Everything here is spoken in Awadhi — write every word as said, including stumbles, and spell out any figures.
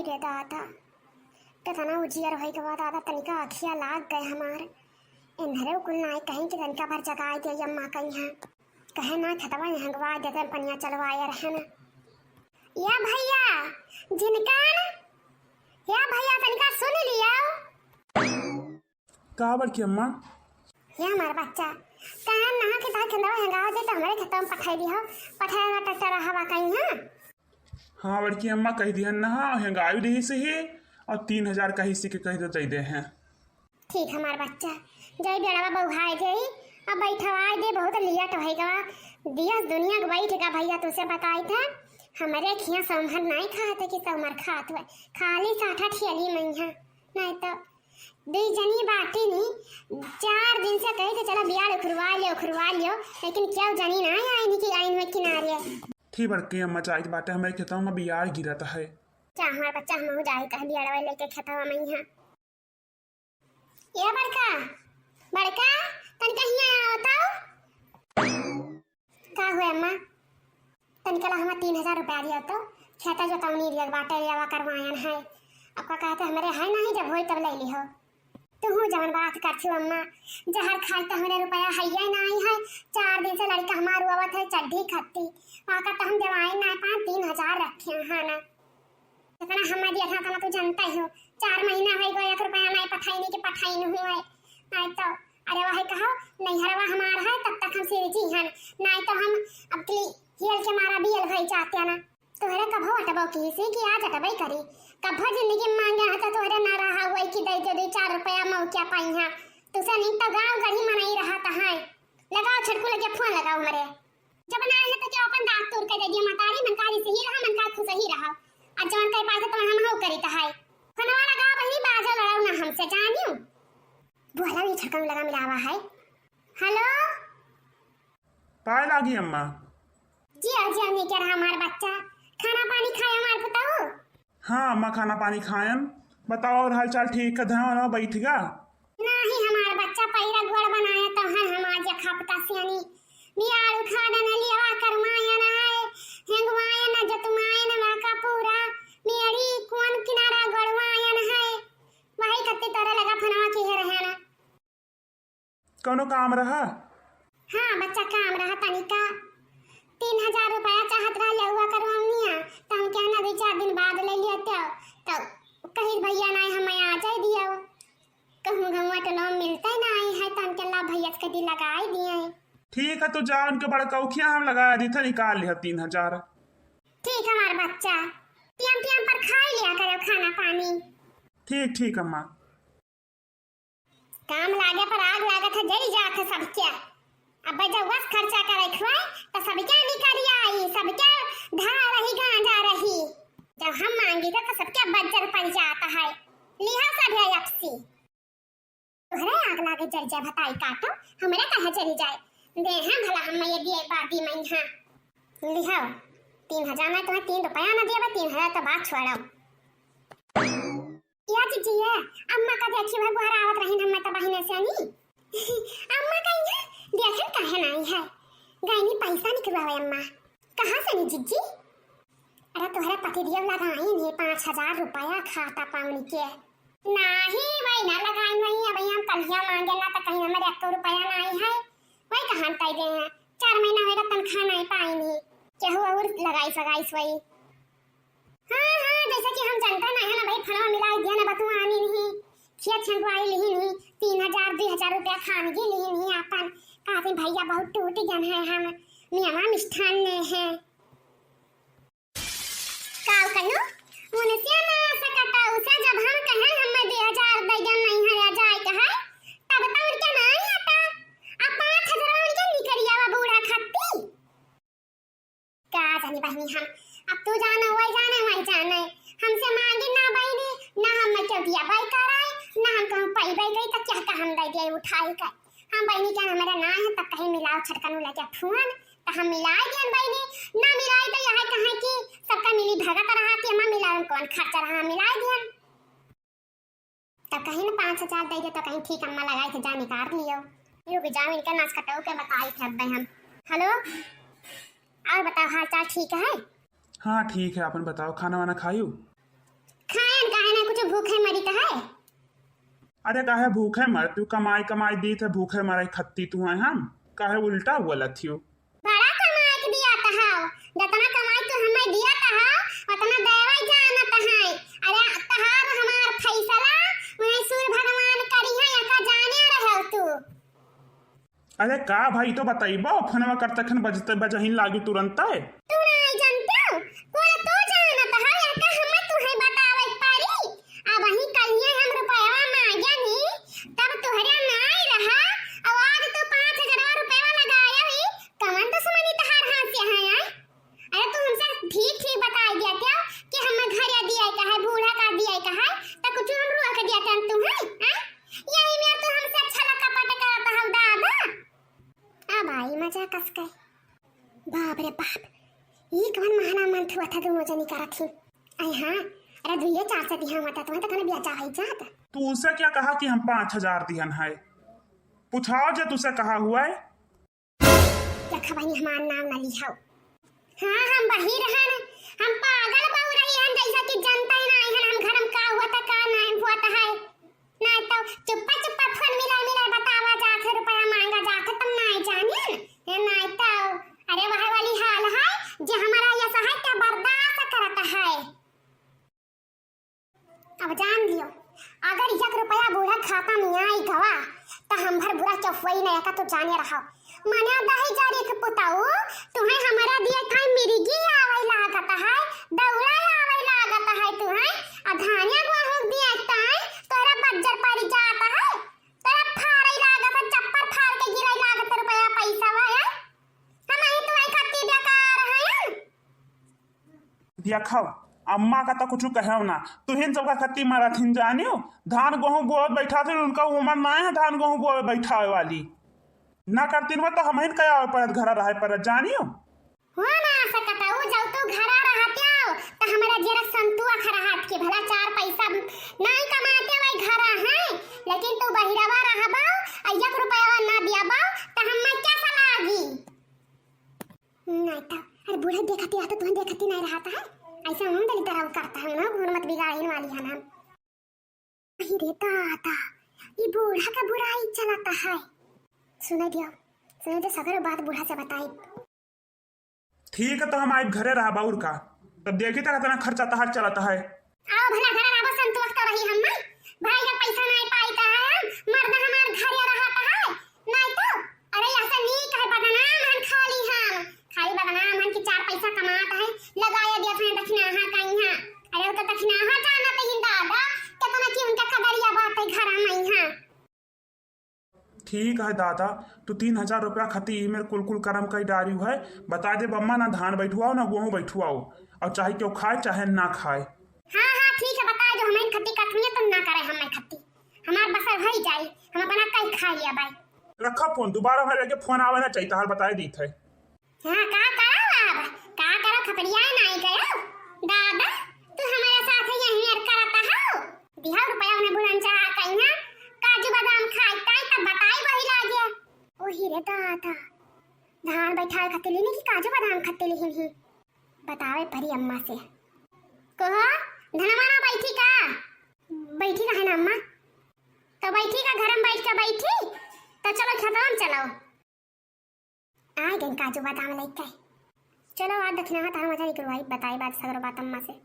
रे दादा, केतना उजियर होइ गवा दादा, तनिका अखिया लाग गए हमार। इन्हरे कुल नाई कहीं कि तनिका भर जगाई दे अम्मा कहीं है। कहे ना खेतवा में हंगवा देते, पनिया चलवाए रहे ना। या भैया, जिनकन, या भैया, तनिका सुन लियो। का बड़की अम्मा? हे हमार बच्चा, कहन नहा के तहार खेतवा हेंगावा दे तो हमरे खेतवा में पठाई दिहो, पठाए वाला ट्रैक्टर हवा कहीं, हाँ? हाँ बड़की अम्मा, कह दिहन नहा, हेंगाई दिही से ही, और तीन हजार कही से के कह दे, दे दे हैं। ठीक हमार बच्चा, जय बेड़वा बउहाए दे, अब बैठवाए दे, बहुत लेट होइ गवा, दियस दुनिया के बैठ गा भैया, तुसे बताई था, हमरे खिया सौमर नाई खाते कि सौमर खात हुए, खाली साठा ठियली मइहा, नहीं तो दुई जनी बाटी नी, चार दिन से कही थे, "चला बियाड़ उखरवा लियो, उखरवा लियो," लेकिन क्यों जनी ना आई नी कि आइन में किनारे। थी बड़की अम्मा, जाइत बाटे हमरे खेतवा में बियाड़ गिरत है। अच्छा हमार बच्चा, हम जाई कह बियाड़वा लेके खेतवा में यहाँ। ए बड़का, बड़का, तनिका हियाँ आवत हो। का हुए अम्मा? तनिका ला हमार तीन हजार रुपया दियो तो, खेता जोतौनी दियो बाटे, लेवा करवायन है। अब का कहते हमरे है नहीं, जब होई तब ले लिहो। तुहू जवन बात करती हो अम्मा, जहर खाई तो हमरे रुपया है ये नहीं है। चार दिन से लड़का हमार रोवत है चड्ढी खत्ती, पाका तो हम देवाए ना पान, तीन हजार रखे हैं ना। इतना हम दिया था, इतना तू जानता ही हो। चार महीना हो गया, एक रुपया नहीं पठाई नहीं कि पठाई नहीं हुआ है। नहीं तो, अरे वही कहो, नैहरवा हमार है, तब तक हम सिरजी हन। नहीं तो हम अब के हियल के मारा बियल भई जाते ना। तोहरे कभो अटबो की सी कि आज अटबई करी। कभो जिंदगी में मांगे हैं तो तोहरे ना रहा हुआ कि दे दे दो चार रुपया मौका पाई हैं। तुसे नहीं तो गाँव गढ़ी मनाई रहा तो है। लगाओ छटकू लगे फोन लगाओ हमरे। जब ना आए तो क्या अपन दांत तोड़ के दे दिया, मतारी मन का सही रहा, मन का खुश ही रहा। आज जवन कह पाए तो हम हो करी तो है। फोनवा लगाओ बहिनी, बाजो लड़ाओ ना हमसे जानियो। बुहला भी छटकन लगा मिलावा है। हेलो। पाए लागी अम्मा। जिया, जिया, निके रहा हमार बच्चा। खाना पानी खाए हमार पुताऊ? हाँ अम्मा, खाना पानी खायन। बताओ और हाल चाल ठीक है? धनवा वनवा बैठ गा? नाही हमार बच्चा, पैरा गोड़ बनाया तो है हमार जे खपता सियानी। बियाड़ उखाड़न लियावा करमायन है, हेंगवायन जतुमायन वाका पूरा। मेरी कौन किनारा गोड़वायन है। वही खत्ती तोरे लगा फनवा की है रहना। कौनो काम रहा? हाँ बच्चा, काम रहा तनिका। तीन हजार रुपया चाहत रहा लेवा करवनिया, तो हम कहना दो चार दिन बाद ले लिया तो, तो कही भैया नहीं, हमें आ जाए दियो। कहूँ गंवा टोलो मिलते नहीं है, तो हम कहला भैया के दी लगाई दिए। ठीक है, तो जा उनके बड़कौखिया हम लगा दी थे, निकाल लिया तीन हजार। ठीक हमार बच्चा, टियम टियम पर खाई लिया करो खाना पानी। ठीक, ठीक अम्मा। काम लागे पर आग लागत है, जरी जात है सबके। अब जब वस खर्चा करे खुआए, तो सबके निकल आई, सबके धार रही, गांजा रही। जब हम मांगी तो, तो सबके बज्जर पड़ जाता है। लिहा सब है अपसी। तोहरे आग लागे जर जा भताई काटो, हमरे कहे चली जाए। दे हैं भला हम ये दिए बादी में यहाँ। लिहा, तीन हजार में तुम्हें तीन रुपया ना दिए, तीन हजार तो बात छोड़ो। या जिज्जी, ये अम्मा का देखी भाई बुहरावत रहीन, हम्मे तो बहिने से नी। अम्मा का यहाँ देखन काहे ना आई है, गईनी पैसा निकलवावे अम्मा। कहाँ से नी जिज्जी? अरे तोहरे पतिदेव लगाइन है पाँच हजार रुपया खाता पाउन के। नाही भाई ना लगाइन वही, अब हम कलिया मांगे ना तो कहीं हमारे एक रुपया ना आई है, वही कहाँ तय दे हैं, चार महीना होएगा तनख्वाह नहीं पाइन है, केहू और लगाई सगाई सोई। हाँ, हाँ, जैसे कि हम जनता नहीं है ना भाई, फलवा मिलाई दिया ना, बतुआ आनी नहीं, खेत छंटवाई लिही नहीं, तीन हजार, दुई हजार रुपया खानगी लिही नहीं आपन, कहते भैया बहुत टूट गन है हम, मियाँ मिष्ठान ने है। काल कहियो, उनसे ना सकता उसे, जब हम कहे हम दुई हजार दे गन नहीं है, जाए कहे, तब तो उनके नहीं आता, अब पाँच हजार उनके निकरिया बूढ़ा खत्ती। का जानी बहिनी हम, अब तू जाने, वही जाने, वही जाने। हमसे मांगे ना बहिनी, ना हम मैं क्यों दिया बाई कराए, ना हम कहूँ पाई बाई गई, तो क्या का हम दे दिए उठाई का। हम बहिनी क्या हमारा ना है, तब कहीं मिलाओ छटकनू लगे फोन, तो हम मिलाए दियन बहिनी, ना मिलाए तो यह कहें कि सबका मिली भगत रहा कि हम मिलाओ कौन खर्चा रहा, हम मिलाए दियन। तब कहीं ना पाँच हजार दे दे, तो कहीं ठीक अम्मा लगाई के जा निकाल लियो। रुक जाओ, इनका नाच कटाऊ के बताई थे अब हम। हेलो, और बताओ हाल चाल ठीक है? हाँ ठीक है, अपन बताओ, खाना वाना खायू? भूखे मरित है। अरे काहे भूखे मरतिउ, कमाई कमाई दीत है, भूखे मरे खत्ती तू है हम, काहे उल्टा बोलत हियो? बड़ा कमाई के दियात हौ, जतना कमाई तू हमें दियात हौ, उतना देवै जानत है। अरे तहार हमार फैसला उन्हें सूर्य भगवान करिहैं, एका जाने रहौ तू। अरे का भाई, तो बतइबो, फोनवा करत तखन बजते, बजहिन लागी तुरंते। तू नाहीं जानतिउ, कुल तू जानत हौ, एका हमें तुहैं बतावै पारी। अबहीं कलिहे हम रुपयवा मांगेनी, तब तुहरे नाहीं रहा, अउ आज तू पाँच हजारवा रुपयवा लगाया ही, कवन दुश्मनी तहार हाँसे है, आय? अरे तू हमसे ठीक ठीक बताइ दियातिउ कि हमें घरे दिए का है, बूढ़ा का दिए का है, त कुछ हम रोक दियाते तू है, हैं? यही में तू हमसे अच्छा लका पट करत हौ दादा। आ भाई मजा कस के। बाप रे बाप, ई कवन महना मन थुआ था दोनों जनी करत ही। अरे हाँ, अरे दुइये चार सौ दिहा होता तो, तो कने ब्याजा है जात। तू उसे क्या कहा कि हम पाँच हजार दिहन है? पुछाओ जे तुसे कहा हुआ है। देखा बहिनी, हमार नाम ना लिहाओ। हाँ, हम बहिर हन, हम पागल बउरही हन, जैसा कि जनता ही नाहीं हन, हम घर में का हुआ था, का नाहीं हुआ था है। नाहीं तो चुप्पा चुप्पा फोन मिला मिला बतावा जात है, रुपया मांगा जात है, तुम नाहीं जाने। ये नाहीं तो, अरे वह वाली हाल है, जे हमारा ये सहाय क्या बर्दाश्त करता है। अब जान लियो, अगर एक रुपया बूढ़ा खाता में आई गवा, त हम भर बुरा चौफुआई नया का तो जाने रहो। मने दही जारी के पुताऊ, तुहैं हमरा दिए खाई मिर्गी आवै लागत है, दौड़ा आवै लागत है तुहैं, आ धानिया गोहूँ दिए ताई तोरा बज्जर परि जात है, तोरा फाड़ै लागत है, चप्पल फाड़ के गिरै लागत है रुपया पैसा है, हम ही तुहैं खाती बेकार है। देखो, अम्मा का तो कुछ कहो ना, तुहिन सबका खत्ती मारत हिन जानियो। धान गोहूँ बोए बैठा थे, उनका उमर ना है धान गोहूँ बोए बैठावे वाली। ना करतीन वो तो हमहिन कया आवे परत, घरा रहे परत जानियो। हो ना सकता, वो जब तू घरा रहत्याओ, तो हमारा जेरा संतुआ खा रहत के भला चार पैसा नहीं कमाते वही घरा है, लेकिन तू बहिरवा रहबो, आ एक रुपया ना दियाबो, तो हम कैसा लागी? नहीं तो, अरे बूढ़ा देखती है तो तुहैं देखती नहीं रहता है, ऐसा हम दलित तरह करता है ना, घूर मत बिगाड़े वाली है ना। अरे रे दादा, ये बूढ़ा का बुराई चलता है। सुने दियो, सुने दियो, सगरो बात बूढ़ा से बताई। ठीक है, तो हम आज घरे रहब और का, तब देखी तक इतना खर्चा तहार चलता है। आओ भला घरे रहबो संतोष तो रही हम ना, भाई का पैसा नहीं पाई तो है, मर्द हमार घरे रहता है, नहीं तो, अरे, यहाँ से नीक है, बदनाम हन खाली हम, खाली बदनाम हन कि चार पैसा कमात है, लगाया दिया था दखिनाहा कहीं है। अरे, वो तो दखिनाहा जानत ही दादा, कितना कि उनका कदरिया बात है घर में है। ठीक है दादा, तू तीन हजार रुपया खाती ई मेरे कुल कुल करम कई डारी है, बता दे बम्मा ना धान बैठुआओ ना गोहूँ बैठुआओ, और चाहे क्यों खाए चाहे ना खाए। हाँ, हाँ, ठीक है, बता दो, हमें खत्ती कथुनिया तुम ना करे, हमें खत्ती। हमार बसर भरी जाई, हम अपना कई खा लिया बाई। रखा फोन, दोबारा हमारे आगे फोन आवे ना चाहिए, तहार बताए दीत है। हाँ, का करा अब? का करा, खपड़िया नाई गयो? दादा, तू हमारे साथ यहीं अर करत हो? दिहा रुपया उन्हें बुलंद चढ़ा कहीं, काजू बादाम खाए ताई तब बताई वही लागे। ओही रे दादा, धान बैठाए खत्ती लेने की काजू बादाम खत्ती लेहिन ही। बतावे परी अम्मा से। कहो, धनवा ना बैठी का? बैठी रहे ना अम्मा। तो बैठी का, घर में बैठ के बैठी? तो चलो खेतवा में चलो। आ गई काजू बादाम लेके। चलो आज दखिनाहा तार मजा निकलवाई, बताई बात सगरो बात अम्मा से।